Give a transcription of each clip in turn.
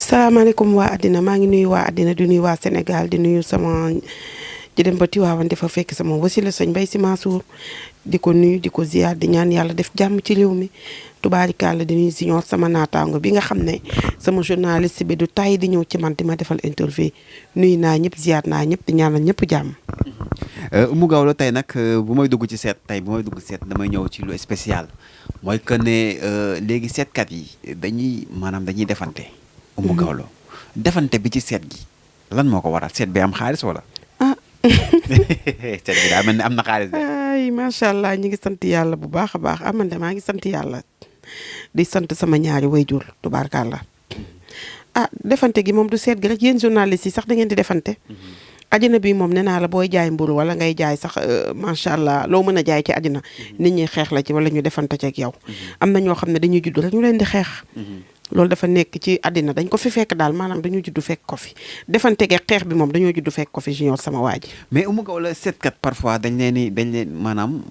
salaamaaleykum waa àddina maa ngi nuyu waa àddina di nuyu waa Sénégal di nuyu sama di dem ba Tiwaawan dafa fekk sama wasila sëñ Mbaye Sy Mansour di ko nuyu di ko ziar di ñaan yàlla def jàmm ci réew mi tubaarikàlla di nuyu siñoor sama naataango bi nga xam ne sama journaliste bi du tay di ñëw ci man di ma defal interview nuyu naa ñëpp ziar naa ñëpp di ñaanal ñëpp jàmm. Oumou Gawlo tey nag bu may dugg ci seet tey bu may dugg seet damay ñëw ci lu spécial mooy que ne léegi seetkat yi dañuy defante. Oumou Gawlo defante bi ci seet gi lan moo ko waral seet bi am xaalis wala. seet bi daa mel ni am na xaalis de. ay macha allah ñu ngi sant yàlla bu baax a baax man de maa ngi sant yàlla di sant sama ñaari wayjur tubaarkàlla defante gi moom du seet gi rek yéen journaliste yi sax da ngeen di defante. àddina bi moom nee naa la booy jaay mburu wala ngay jaay sax macha allah loo mën a jaay ci àddina nit ñi xeex la ci wala ñu defante ci ak yow. am na ñoo xam ne dañuy judd rek ñu leen di xeex. loolu dafa nekk ci àddina dañ ko fi fekk daal maanaam dañoo juddu fekk ko fi defante ge xeex bi moom dañoo juddu fekk ko fi junior sama waa ji. mais Oumou Gawlo seetkat parfois dañ leen maanaam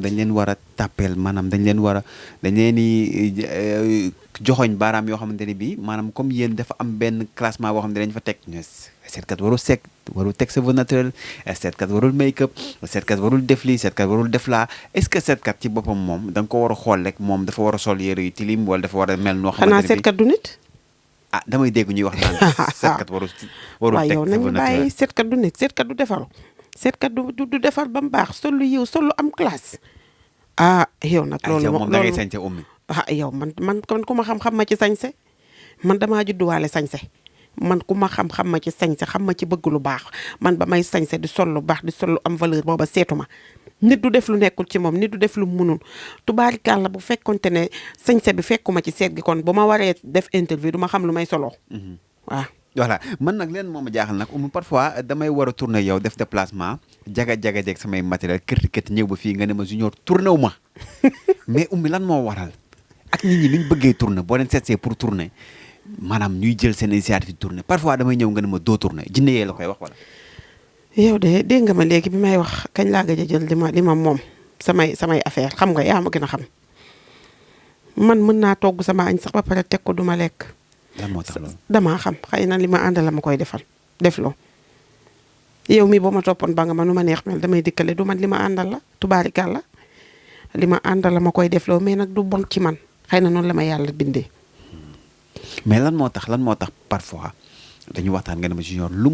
dañ leen war a tàppeel maanaam dañ leen di joxoñ baaraam yoo xamante ne bii maanaam comme yéen dafa am benn classement boo xam ne dañ fa teg seetkat warul teg cheveux naturel seetkat warul make up seetkat warul def lii seetkat warul def laa est-ce que seetkat ci boppam moom da nga ko war a xool rek moom dafa war a sol yére yu tilim wala dafa war a mel noo xamante ne xanaa seetkat du nit. damay dégg ñuy wax naan seetkat warul teg yow nañu bàyyi seetkat du nit seetkat du defaru seetkat du defar ba mu baax sol lu yiw sol lu am classe. yow nag loolu moom da ngay sañse ummi. yow man ku ma xam ma ci sañse man damaa judduwaale sañse man ku ma xam ma ci sañse xam ma ci bëgg lu baax man ba may sañse di sol lu baax di sol lu am valeur booba seetu ma nit du def lu nekkul ci moom nit du def lu munul tubaarikàlla bu fekkonte ne sañse bi fekkuma ci seet gi kon bu ma waree def interview du ma xam lu may soloo waaw. voilà man nag leen moom a jaaxal nag parfois damay war a tourner yow def déplacement jaga jeeg samay matériel kërti ñëw ba fii nga ne ma junior tourné wu ma mais lan moo waral ak nit ñi ni ñu bëggee tourner boo leen seetsee pour tourner maanaam ñuy jël seen initiative tourner parfois damay ñëw nga ne ma doo tourner jinne yee la koy wax wala. yow de dégg nga ma léegi bi may wax kañ laa gëj a jël li ma moom samay affaire xam nga yaa ma gën a xam man mën naa togg sama añ sax ba pare teg ko duma lekk. lan moo tax loolu damaa xam xëy na li ma àndal la ma koy def loo yow mii boo ma toppoon ba nga ma nu ma neex mel damay dikkale du man li ma àndal la tubaarikàlla li ma àndal la ma koy def loo mais nag du bon ci man xëy na noonu la ma yàlla bindee. mais lan moo tax parfois dañu waxtaan nga ne ma junior lu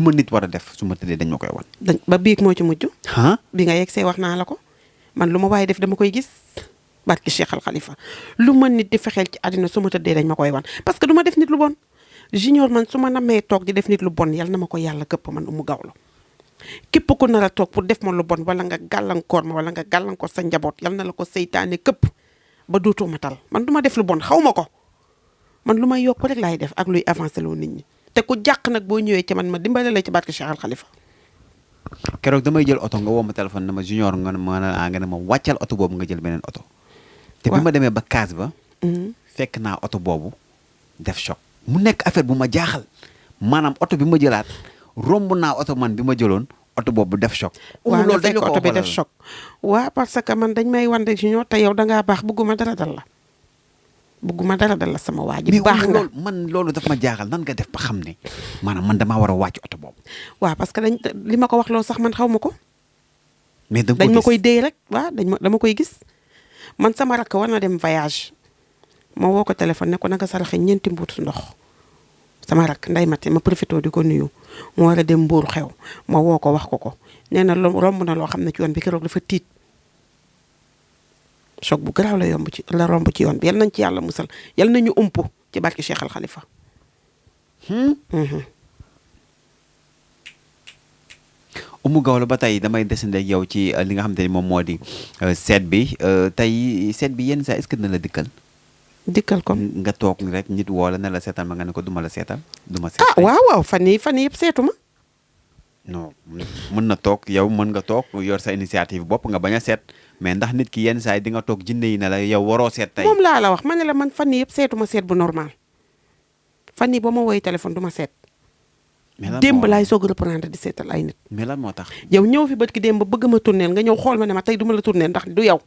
ma nit war a def su ma tëddee dañ ma koy wan. ba biig moo ci mujj. bi nga yegg see wax naa la ko man lu ma waaye def dama koy gis barki Cheikh Al Khalifa lu ma nit di fexeel ci àddina su ma tëddee dañ ma koy wan parce que du ma def nit lu bon junior man su ma namee toog di def nit lu bon yal na ma ko yàlla këpp man Oumou Gawlo képp ku nar a toog pour def ma lu bon wala nga gàllankoor ma wala nga gàllankoor sa njaboot yal na la ko seytaane këpp ba dootoo ma tal man du ma def lu bon xaw ma ko. man lu may yokk rek laay def ak luy avancé loo nit ñi te ku jàq nag boo ñëwee ci man ma dimbale la ci barke Cheikh Al Khalifa. keroog damay jël oto nga woo ma téléphone ne ma junior nga ne ma wàccal oto boobu nga jël beneen oto. te bi ma demee ba kaas ba. fekk naa oto boobu def choc. mu nekk affaire bu ma jaaxal maanaam oto bi ma jëlaat romb naa oto man bi ma jëloon oto boobu def choc. waaw loolu dañ ko oto bi def choc. waaw parce que man dañ may wande junior te yow dangaa baax bëgguma dara dal la sama waa ji baax nga man loolu daf ma jaaxal nan nga def ba xam ne maanaam man damaa war a wàcc oto boobu. waaw parce que li ma ko wax loolu sax man xaw ma ko. mais dañ ma koy déy rek waaw dama koy gis man sama rakk war na dem voyage ma woo ko téléphone ne ko nanga saraxe 4 mbuutu ndox sama rakk nday mati ma profité di ko nuyu mu war a dem mbuur xew ma woo ko wax ko nee na romb na loo xam ne ci yoon bi keroog dafa tiit. choc bu garaaw la romb ci yoon bi yal nañ ci yàlla musal yal nañu ump ci barki Cheikh Al Khalifa. Oumou Gawlo ba tey damay desandi ak yow ci li nga xamante ni moom moo di seet bi tey seet bi yenn saa est-ce que dina la dikkal comme nga toog rek nit woo la ne la seetal ma nga ne ko duma la seetal. duma seet waaw fan yii yëpp seetu ma. non mën na toog yow mën nga toog yor sa initiative bopp nga bañ a seet mais ndax nit ki yenn saa yi di nga toog jinne yi ne la yow waroo seet tey. moom laa la wax ma ne la man fan yii yëpp seetu ma seet bu normal fan yii ba ma woowee téléphone du ma seet. démb laay soog a reprendre di seetal ay nit. mais lan moo tax. yow ñëw fi bët ki démb bëgg ma tourneel nga ñëw xool ma ne ma tey du ma la tourneel ndax du yow.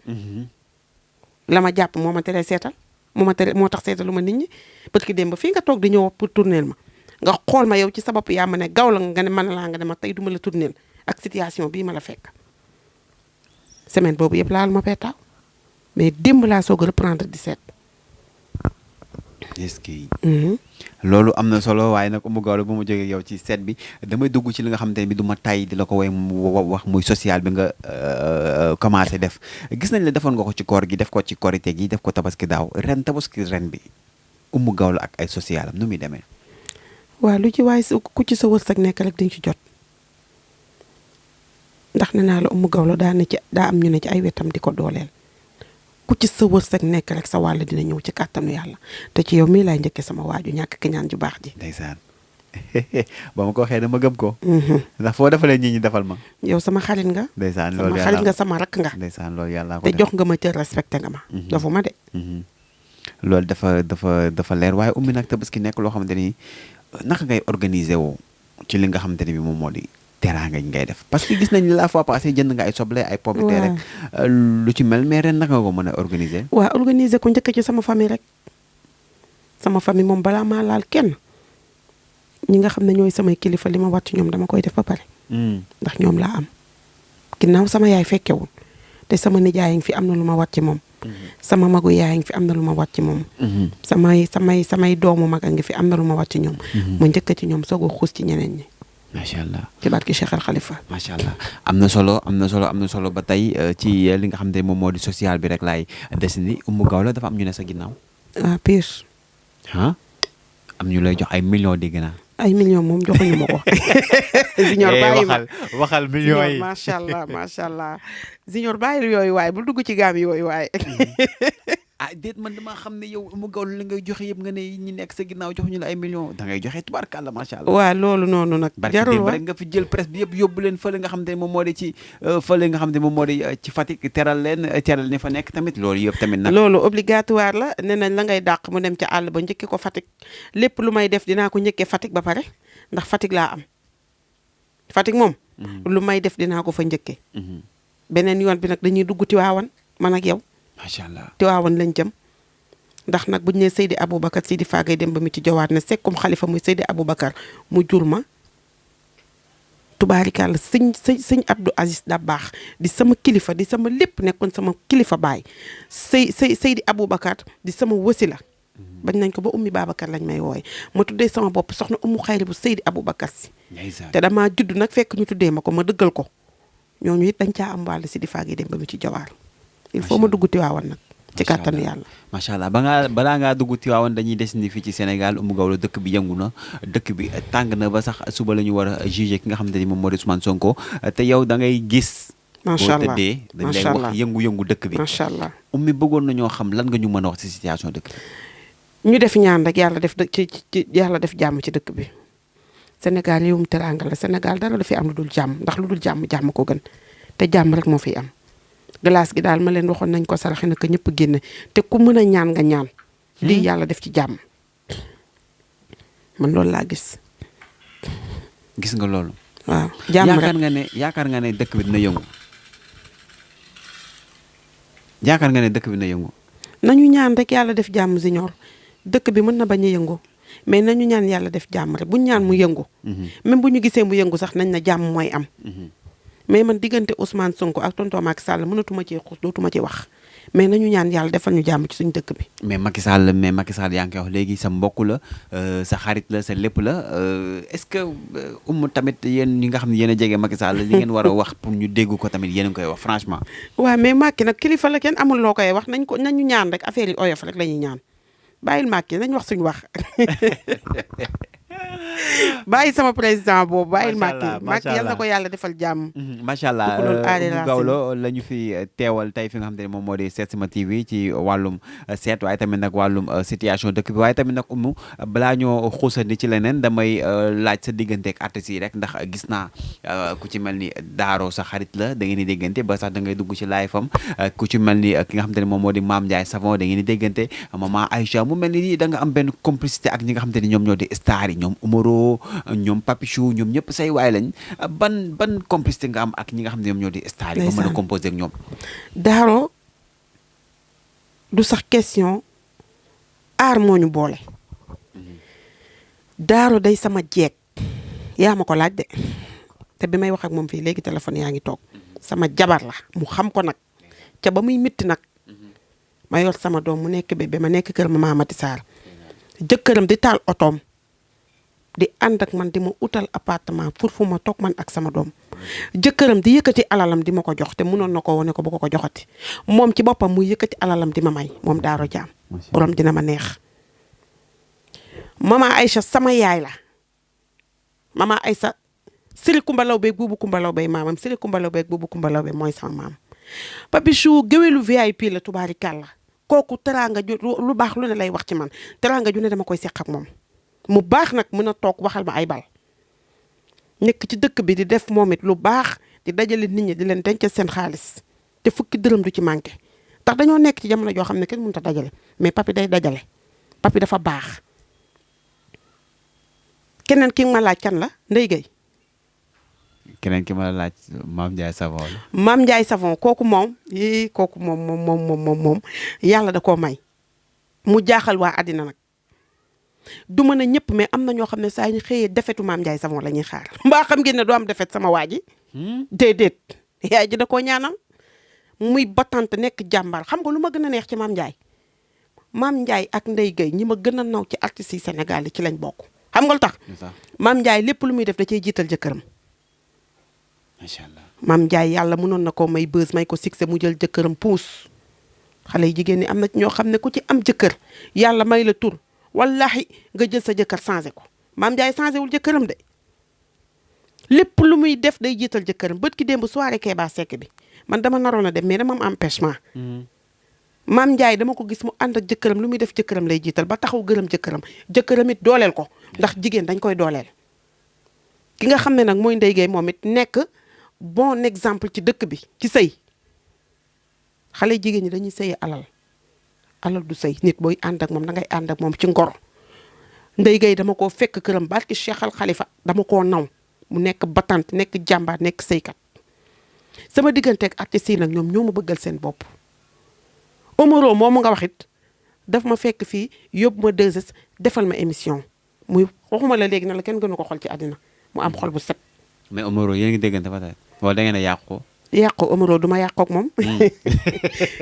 la ma jàpp moo ma teree seetal. moo tax seetalu ma nit ñi parce que démb fii nga toog di ñëw pour tourneel ma nga xool ma yow ci sa bopp yaa ma ne gaw la nga ne mën laa nga ne ma tey duma la tourneel ak situation bii ma la fekk semaine boobu yëpp laal ma peetaaw mais démb laa soog a reprendre 17. est-ce que loolu am na solo waaye nag Oumou Gawlo bu ma jógee yow ci seet bi damay dugg ci li nga xamante ne bi du ma tay di la ko wax muy social bi nga commencé def gis nañ la defoon nga ko ci koor gi def ko ci korite gi def ko tabaski daaw tabaski ren bi Oumou Gawlo ak ay social am nu muy demee. waaw lu ci waaye ku ci sa wërsëg nekk rek dañ ci jot ndax ne naa la Oumou Gawlo daa am ñu ne ci ay wetam di ko dooleel. ku ci sa wërsëg nekk rek sa wàll dina ñëw ci kàttanu yàlla te ci yow mii laay njëkkee sama waaju ñàkk ki ñaan ju baax ji. ndeysaan ba ma ko waxee dama gëm ko. ndax foo defalee nit ñi defal ma. yow sama xarit nga. ndeysaan loolu sama xarit nga sama rakk nga. ndeysaan loolu yàlla ko te jox nga ma cër respecté nga ma. dafa ma de. loolu dafa leer waaye ummi nag tabaski nekk loo xamante ni naka ngay organiser woo ci li nga xamante ni bi moom moo di. teraanga ngay def parce que gis nañ la fois passée jënd nga ay soble ay pomme de terre rek lu ci mel mais ren naka nga ko mën a organiser. waaw organiser ko njëkk ci sama famille rek sama famille moom balaa maa laal kenn ñi nga xam ne ñooy samay kilifa li ma war ci ñoom dama koy def ba pare. ndax ñoom laa am ginnaaw sama yaay fekkewul te sama nijaay ngi fi am na lu ma war ci moom. sama magu yaay ngi fi am na lu ma war ci moom. samay doomu mag a ngi fi am na lu ma war ci ñoom. ma njëkk ci ñoom soog a xuus ci ñeneen ñi. macha allah ci barke Cheikh Al Khalifa. macha allah am na solo ba tey ci li nga xam ne moom moo di social bi rek laay desandi Oumou Gawlo dafa am ñu ne sa ginnaaw. ah pire. am ñu lay jox ay millions di gën ay millions moom joxuñu ma ko. Junior bàyyi ma waxal millions yi macha allah Junior bàyyi yooyu waaye bul dugg ci gaam yooyu waaye. déet man damaa xam ne yow Oumou Gawlo li ngay joxe yëpp nga ne ñi nekk sa ginnaaw joxuñu la ay millions da ngay joxe tubaarkàlla macha allah. waaw loolu noonu nag. jarul rek nga fi jël presse bi yëpp yóbbu leen fële nga xam ne moom moo di ci fële nga xam ne moom moo di ci Fatick teral ne fa nekk tamit loolu yëpp tamit nag. loolu obligatoire la nee nañ la ngay dàq mu dem ca àll ba njëkkee ko Fatick lépp lu may def dinaa ko njëkkee Fatick ba pare ndax Fatick laa am Fatick moom. lu may def dinaa ko fa njëkkee. beneen yoon bi nag dañuy dugg Tiwaawan man ak yow. macha allah Tiwaawan lañ jëm ndax nag bu ñu nee Seydi Aboubacar Seydi Fagay dem ba mu ci jawaat ne sekkum xalifa muy Seydi Aboubacar mu jur ma tubaarikàlla sëñ Abdou Aziz Dabakh di sama kilifa di sama lépp nekkoon sama kilifa baay Seydi Aboubacar di sama wasila bañ nañ ko ba ummi Babacar lañ may wooye ma tuddee sama bopp soxna Umu Xayri bu Seydi Aboubacar si te damaa judd nag fekk ñu tuddee ma ko ma dëggal ko ñooñu it dañ caa am wàll Seydi Fagay dem ba mu ci jawaar il faut ma dugg Tiwaawan nag ci kàttanu yàlla macha allah balaa ngaa dugg Tiwaawan dañuy des ni fii ci Sénégal Oumou Gawlo dëkk bi yëngu na dëkk bi tàng na ba sax suba la ñu war a jugé ki nga xamante ni moom moo di Ousmane Sonko te yow da ngay gis macha allah boo tëddee dañ lay wax yëngu-yëngu dëkk bi macha allah Oumy bëggoon na ñoo xam lan nga ñu mën a wax ci situation dëkk bi ñu def ñaan rek yàlla def yàlla def jàmm ci dëkk bi Sénégal yiwum teranga la Sénégal dara du fi am lu dul jàmm ndax lu dul jàmm ko gën te jàmm rek moo fiy am glace gi daal ma leen waxoon nañ ko saraxe na ko ñëpp génne te ku mën a ñaan nga ñaan lii yàlla def ci jàmm man loolu laa gis nga loolu waaw jàmm rek yaakaar nga ne dëkk bi dina yëngu yaakaar nga ne dëkk bi dina yëngu nañu ñaan rek yàlla def jàmm Junior dëkk bi mën na bañ a yëngu mais nañu ñaan yàlla def jàmm rek buñ ñaan mu yëngu même bu ñu gisee mu yëngu sax nañ na jàmm mooy am mais man diggante Ousmane Sonko ak tonton Macky Sall mënatuma ci xuus dootuma ci wax mais nañu ñaan yàlla defal ñu jàmm ci suñu dëkk bi. mais Macky Sall yaa ngi koy wax léegi sa mbokk la sa xarit la sa lépp la est-ce que tamit yéen ñi nga xam ne yéen a jege Macky Sall li ngeen war a wax pour ñu dégg ko tamit yéen a ngi koy wax franchement. waaw mais Macky nag kilifa la kenn amul loo koy wax nañu ñaan rek affaire yi oyof rek la ñuy ñaan bàyyil Macky nañ wax suñu wax. bàyyi sama président boobu bàyyil Macky yal na ko yàlla defal jàmm. macha allah Oumou Gawlo la ñu fi teewal tey fi nga xam te ne moom moo di Setsima TV ci wàllum seet waaye tamit nag wàllum situation dëkk bi waaye tamit nag Oumou balaa ñoo xuusandi ci leneen damay laaj sa digganteeg artistes yi rek ndax gis naa ku ci mel ni Daaro sa xarit la da ngeen di déggante ba sax da ngay dugg ci live am ku ci mel ni ki nga xam te ne moom moo di Mame Ndiaye Savon da ngeen di déggante maman Aïcha mu mel ni da nga am benn complicité ak ñi nga xam te ne ñoom ñoo di star yi ñoom Umaro ñoom Papichou ñoom ñëpp say waay lañ ban complicité nga am ak ñi nga xam ne ñoom ñoo di star yi ba mën a composer ak ñoom. Daaro du sax question aar moo ñu boole. Daaro day sama jeeg yaa ma ko laaj de te bi may wax ak moom fii léegi téléphone yaa ngi toog sama jabar la mu xam ko nag ca ba muy mitti nag ma yor sama doom mu nekk bébé ma nekk kër Mama Mati Sarr jëkkëram di taal otoom di ànd ak man di ma utal appartement pour fu ma toog man ak sama doom jëkkëram di yëkkati alalam di ma ko jox te mënoon na ko wane ko bu ko joxati moom ci boppam muy yëkkati alalam di ma may moom Daaro Jaam borom dina ma neex. Mama Aïcha sama yaay la Mama Aïcha Siri Kumbalaw beeg Buubu Kumbalaw beeg maamam Siri Kumbalaw beeg Buubu Kumbalaw beeg mooy sama maam. Papichou géwélu VIP la tubaarikàlla kooku teraanga ju lu baax lu ne lay wax ci man teraanga ju ne dama koy seq ak moom mu baax nag mën a toog waxal ma ay bal nekk ci dëkk bi di def moom it lu baax di dajale nit ñi di leen dencal seen xaalis te fukki dërëm du ci manqué ndax dañoo nekk ci jamono joo xam ne kenn mënut a dajale mais papi day dajale papi dafa baax. keneen ki ma laaj kan la Ndeye Gueye. keneen ki ma laaj Mame Ndiaye Savon la. Mame Ndiaye Savon kooku moom kooku moom yàlla da koo may mu jaaxal waa àddina nag du mën a ñëpp mais am na ñoo xam ne saa ñu xëyee defetu Mame Ndiaye Savon la ñuy xaar mbaa xam ngeen ne doo am defet sama waa ji. déedéet yaay ji da koo ñaanal muy batante nekk jàmbar xam nga lu ma gën a neex ci Mame Ndiaye Mame Ndiaye ak Ndeye Gueye ñi ma gën a naw ci artistes yi Sénégal yi ci lañ bokk. xam nga lu tax Mame Ndiaye lépp lu muy def da cey jiital jëkkëram. macha allah Mame Ndiaye yàlla mënoon na koo may bës may ko succès mu jël jëkkëram puus xale yi jigéen ñi am na ñoo xam ne ku ci am jëkkër yàlla may la tur wallahi nga jël sa jëkkër changé ko Mame Ndiaye changé wul jëkkëram de lépp lu muy def day jiital jëkkëram bët ki démb soirée Kéba Seck bi man dama naroon a dem mais dama am empêchement. Mame Ndiaye dama ko gis mu ànd ak jëkkëram lu muy def jëkkëram lay jiital ba taxaw gërëm jëkkëram it dooleel ko ndax jigéen dañ koy dooleel. ki nga xam ne nag mooy Ndeye Gueye moom it nekk bon exemple ci dëkk bi ci sëy xale jigéen ñi dañuy sëyi alal du sëy nit booy ànd ak moom da ngay ànd ak moom ci ngor. Ndeye Gueye dama koo fekk këram barki Cheikh Al Khalifa dama koo naw mu nekk batante nekk jàmbaar nekk sëykat sama digganteeg artistes yi nag ñoom ñoo ma bëggal seen bopp. Omaro moomu nga wax it daf ma fekk fii yóbbu ma 2S defal ma émission muy waxuma la léegi na la kenn gënu ko xol ci àddina mu am xol bu set. mais Omaro yéen ngi déggante ba tey wala da ngeen a yàqu ko. yàqu Omaro du ma yàqu ak moom.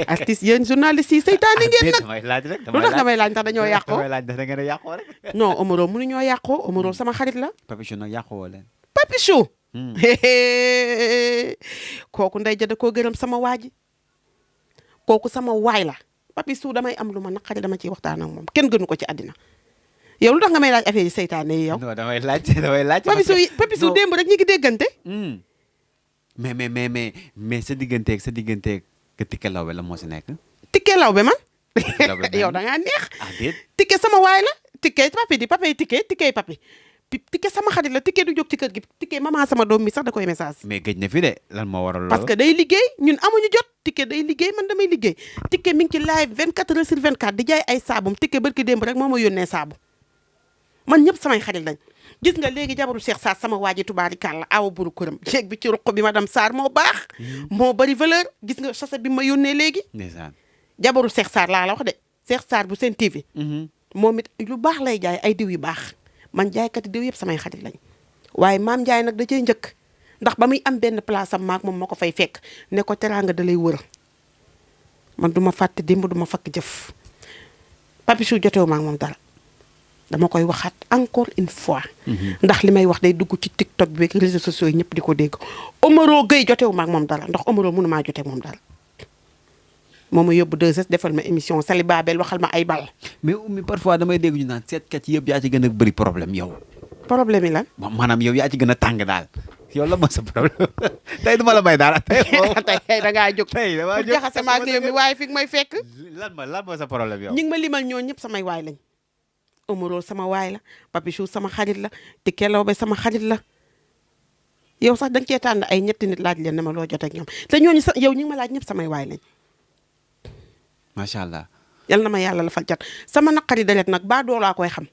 artiste yéen journaliste yi seytaane ngeen nag. damay laaj rek lu tax damay laaj ndax dañoo yàqoo. damay laaj ndax da ngeen a yàqoo rek. non Omaro mënuñoo yàqoo Omaro sama xarit la. Papichou nag yàquwoo leen. Papichou. kooku ndey ja da koo gërëm sama waaji kooku sama waay la Papichou damay am lu ma naqari dama ciy waxtaan ak moom kenn gënu ko ci àddina yow lu tax nga may laaj affaire yi seytaane yi yow. non damay laaj. Papichou démb rek ñu ngi déggante. mais sa digganteeg nga Tické Laobé la moo si nekk. Tické Laobé man. yow da ngaa neex. ah déet Tické sama waay la Tické papi Tické papi Tické sama xarit la Tické du jóg ci kër gi Tické maman sama doom mi sax da koy message. mais gëj na fi de lan moo waral loolu. parce que day liggéey ñun amuñu jot Tické day liggéey man damay liggéey Tické mi ngi ci live 24 heures sur 24 di jaay ay saabum Tické barki démb rek moo ma yónnee saabu man ñëpp samay xarit lañ gis nga léegi jabaru Cheikh Sarr sama waaji tubaarikàlla awa buru këram jéeg bi ci ruq bi madame Sarr moo baax moo bari valeur gis nga sachet bi ma yónnee léegi ndeysaan jabaru Cheikh Sarr laa la wax de Cheikh Sarr bu Sen TV moom it lu baax lay jaay ay diw yu baax man jaaykati diw yëpp samay xarit lañ waaye Mame Ndiaye nag da cey njëkk ndax ba muy am benn place am maak moom ma ko fay fekk ne ko teraanga da lay wër man du ma fàtte démb du ma fakk jëf Papichou jotewu maak moom dara dama koy waxaat encore une fois ndax li may wax day dugg ci TikTok bi ak réseaux sociaux yi ñëpp di ko dégg Omaro Gueye jotewu maak moom dara ndax Omaro mënu maa joteeg moom dara moo ma yóbbu 2S defal ma émission Sali Babel waxal ma ay bal. mais parfois damay dégg ñu naan seetkat yëpp yaa ci gën a bëri problème yow. problème yi lan. maanaam yow yaa ci gën a tàng daal yow la ma sa problème tey duma la may daal tey da ngaa jóg. tey damaa jóg pour jaxase ma ak yow mi waaye fi nga may fekk. lan moo sa problème yow. ñi ngi ma limal ñoo ñëpp samay waay lañ. Omaro sama waay la Papichou sama xarit la Tické Laobé sama xarit la yow sax da nga cee tànn ay ñetti nit laaj leen ne ma loo jot ak ñoom te ñooñu sax yow ñi ngi ma laaj ñëpp samay waay lañ. macha allah. yal na ma yàlla la fal cat sama naqari deret nag baa doolaa koy xam.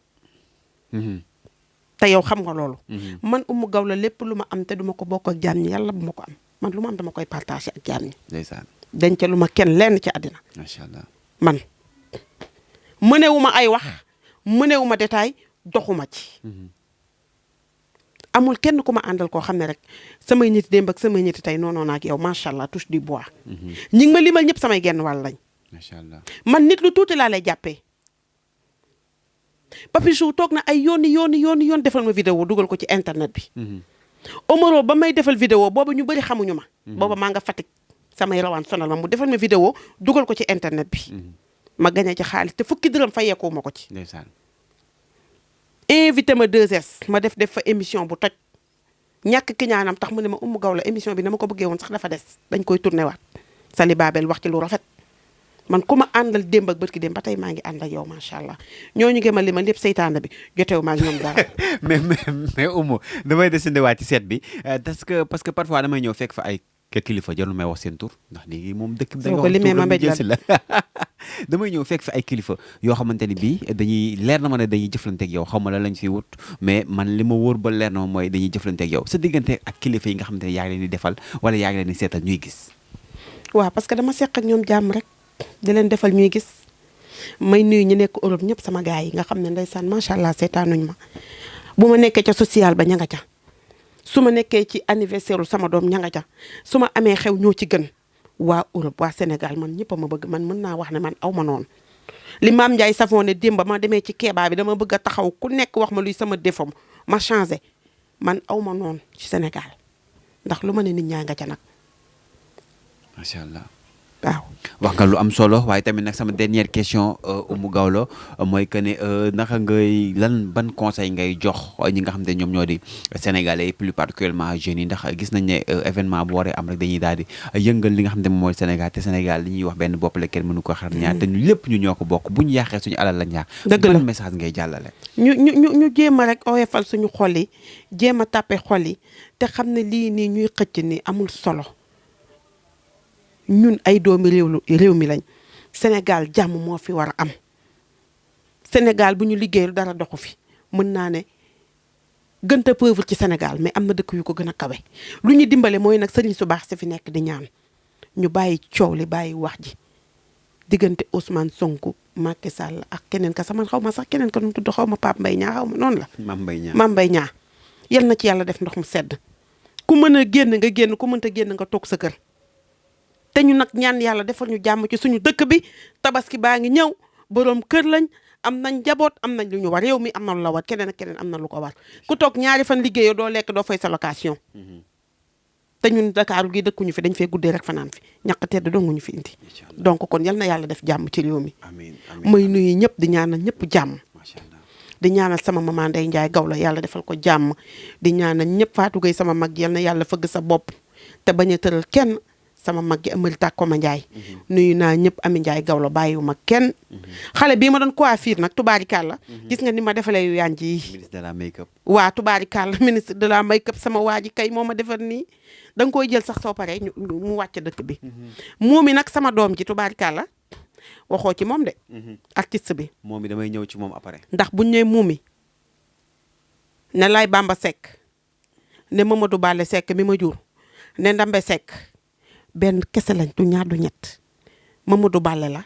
te yow xam nga loolu. man Oumou Gawlo lépp lu ma am te duma ko bokk ak jaam ñi yàlla bu ma ko am man lu ma am dama koy partagé ak jaam ñi. ndeysaan. denc lu ma kenn lenn ci àddina. macha allah. man mënewuma ay wax mënewuma détail doxuma ci amul kenn ku ma àndal koo xam ne rek samay nit démb ak samay nit tey noonu ak yow macha allah touche du bois. ñi ngi ma limal ñëpp samay genn wàll lañ. macha allah man nit lu tuuti laa lay jàppee. Papichou toog na ay yoon defal ma vidéo dugal ko ci internet bi. Omaro ba may defal vidéo boobu ñu bëri xamuñu ma. booba maa nga Fatick samay rawaan sonal ma mu defal ma vidéo dugal ko ci internet bi. ma gañe ci xaalis te fukki dërëm fayeeku ma ko ci. ndeysaan. invité ma 2S ma def fa émission bu toj ñàkk ki ñaanam tax mu ne ma Oumou Gawlo émission bi na ma ko bëggee woon sax dafa des dañ koy tourné waat Sali Babel wax ci lu rafet man ku ma àndal démb ak bërki démb ba tey maa ngi ànd ak yow macha allah ñooñu ngi ma li ma lépp seytaane bi jotewu ma ak ñoom dara. mais Oumou damay desandi waat ci seet bi parce que parfois damay ñëw fekk fa ay kilifa jarul may wax seen tur ndax léegi moom dëkk bi. soo ko limee ma mbéj la damay ñëw fekk fi ay kilifa yoo xamante ni bii dañuy leer na ma ne dañuy jëflanteeg yow xaw ma la lañ fi wut mais man li ma wóor ba leer na ma mooy dañuy jëflanteeg yow sa diggante ak kilifa yi nga xamante ne yaa ngi leen di defal wala yaa ngi leen di seetal ñuy gis. waaw parce que dama seq ak ñoom jàmm rek di leen defal ñuy gis may nuyu ñu nekk Europe ñëpp sama gars yi nga xam ne ndeysaan macha allah seetaanuñ ma bu ma nekkee ca social ba ña nga ca su ma nekkee ci anniversaire sama doom ña nga ca su ma amee xew ñoo ci gën. waa Europe waa Sénégal man ñëpp a ma bëgg man mën naa wax ne man aw ma noonu li maam Ndiaye Savon ne démb ma demee ci keebaa bi dama bëgg a taxaw ku nekk wax ma luy sama défaut ma changé man aw ma noonu ci Sénégal ndax lu ma ne nit ñaa nga ca nag. macha allah. waaw wax nga lu am solo waaye tamit nag sama dernière question Oumou Gawlo mooy que ne naka ngay ban conseil ngay jox ñi nga xam ne ñoom ñoo di sénégalais plus particulièrement jeunes yi ndax gis nañ ne événement bu waree am rek dañuy daal di yëngal li nga xam ne moom mooy Sénégal te Sénégal li ñuy wax benn bopp la kenn mënu ko xar ñaar te ñu lépp ñu ñoo ko bokk bu ñu yàqee suñu alal la ñaar. dëgg la ban message ngay jàllale. ñu jéem a rek oyofal suñu xol yi jéem a tàppe xol yi te xam ne lii nii ñuy xëcc ni amul solo. ñun ay doomi réew mi lañ Sénégal jàmm moo fi war a am Sénégal bu ñu liggéeyul dara doxu fi mën naa ne gën a pauvre ci Sénégal mais am na dëkk yu ko gën a kawe lu ñu dimbale mooy nag sëriñ su baax si fi nekk di ñaan ñu bàyyi coow li bàyyi wax ji diggante Ousmane Sonko Macky Sall ak keneen ka sama xaw ma sax keneen ka nu mu tudd xaw ma Pape Mbaye Niang xaw ma noonu la. Mame Mbaye Niang yal na ci yàlla def ndox mu sedd ku mën a génn nga génn ku mënta génn nga toog sa kër. te ñu nag ñaan yàlla defal ñu jàmm ci suñu dëkk bi tabaski baa ngi ñëw boroom kër lañ am nañ njaboot am nañ lu ñu war réew mi am na lu la war keneen ak keneen am na lu ko war ku toog ñaari fan liggéeyoo doo lekk doo fay sa location. te ñun Dakar gi dëkkuñu fi dañ fee guddee rek fanaan fi ñàkk tedd donguñu fi indi. donc kon yal na yàlla def jàmm ci réew mi. may nuyu ñëpp di ñaanal ñëpp jàmm. di ñaanal sama maman Ndeye Ndiaye Gawlo yàlla defal ko jàmm di ñaanal ñëpp Fatou Gueye sama mag yal na yàlla fëgg sa bopp te bañ a tëral kenn. sama mag gi amari tàkkoma Ndiaye nuyu naa ñëpp Ami Ndiaye Gawlo bàyyiwuma kenn xale bii ma doon coiffure nag tubaarikàlla gis nga ni ma defalee yu yànj yi ministre de la make-up waa tubaarikàlla ministre de la make-up sama waa ji kay moo ma defar nii da nga koy jël sax soo paree mu wàcc dëkk bi moom mi nag sama doom ji tubaarikàlla waxoo ci moom de artiste bi moom mi damay ñëw ci moom après ndax buñ ne muumi ne Lay Bamba Seck ne Mamadou Bale Seck mi ma jur ne Ndambe Seck benn kese lañ du ñaar du ñett Mamadou Bale la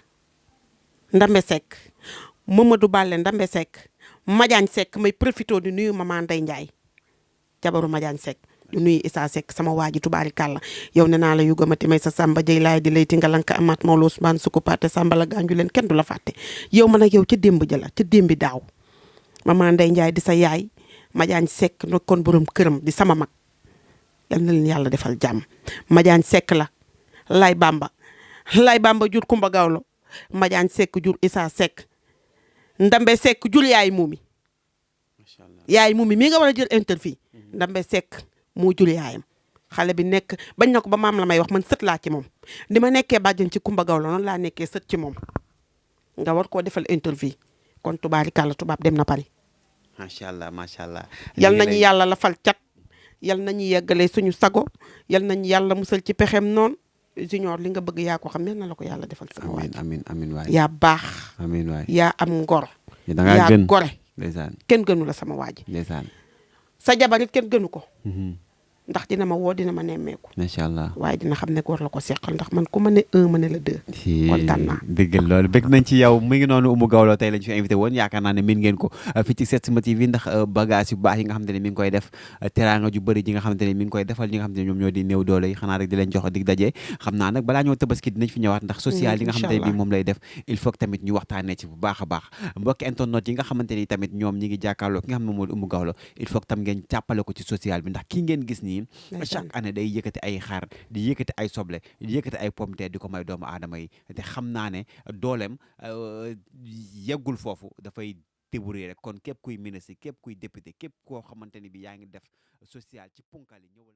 Ndambe Seck Mamadou Bale Ndambe Seck Madiagne Seck may profité di nuyu maman Ndeye Ndiaye jabaru Madiagne Seck di nuyu Issa Seck sama waa ji tubaarikàlla yow ne naa la yu gëmati may sa Samba Dieye laay di lay tingalanka amaat Maodo Ousmane Soukou Paté Samba la gaañu leen kenn du la fàtte yow man ak yow ca démb jëla ca démbi daaw maman Ndeye Ndiaye di sa yaay Madiagne Seck nag kon borom këram di sama mag yal na leen yàlla defal jàmm Madiagne Seck la Lay Bamba jur Kumba Gawlo Madiagne Seck jur Issa Seck Ndambe Seck jur yaay muumi yaay muumi mii nga war a jël interview Ndambe Seck moo jur yaayam xale bi nekk bañ na ko ba maam la may wax man sët laa ci moom ni ma nekkee bàjjen ci Kumba Gawlo noonu laa nekkee sët ci moom nga war koo defal interview kon tubaarikàlla tubaab dem na Paris macha allah macha allah yal nañu yàlla la fal cat yal nañu yeggale suñu sago yal nañu yàlla musal ci pexem noonu Junior li nga bëgg yaa ko xam ne na la ko yàlla defal sama waay amiin waay yaa baax amiin waay yaa am ngor da ngaa gën gore ndeysaan kenn gënu la sama waa ji ndeysaan sa jabar it kenn gënu ko ndax dina ma woo dina ma nemmeeku macha allah. waaye dina xam ne góor la ko seqal ndax man ku ma ne un ma ne la deux kontaan naa. dëgg loolu bëgg nañ ci yow mi ngi noonu Oumou Gawlo tey lañ fi invité woon yaakaar naa ne min ngeen ko fii ci Setsima TV ndax bagage yu baax yi nga xamante ne mi ngi koy def teraanga ju bëri ji nga xamante ne mi ngi koy defal ñi nga xamante ne ñoom ñoo di néew doole yi xanaa rek di leen jox dig daje xam naa nag balaa ñoo tabaski dinañ fi ñëwaat ndax social yi nga xamante ne bi moom lay def il faut que tamit ñu waxtaanee ci bu baax a baax mbokki internet yi nga xamante ni tamit ñoom ñi ngi jàkkaarloo ki nga xam ne moo di Oumou Gawlo il faut que tam ngeen jàppale ko ci social bi ndax kii ngeen gis nii chaque année day yëkkati ay xar di yëkkati ay soble di yëkkati ay pomme de terre di ko may doomu aadama yi te xam naa ne dooleem yeggul foofu dafay débrouiller rek kon képp kuy ministre képp kuy député képp koo xamante ni bi yaa ngi def social ci punkal yi ñëwal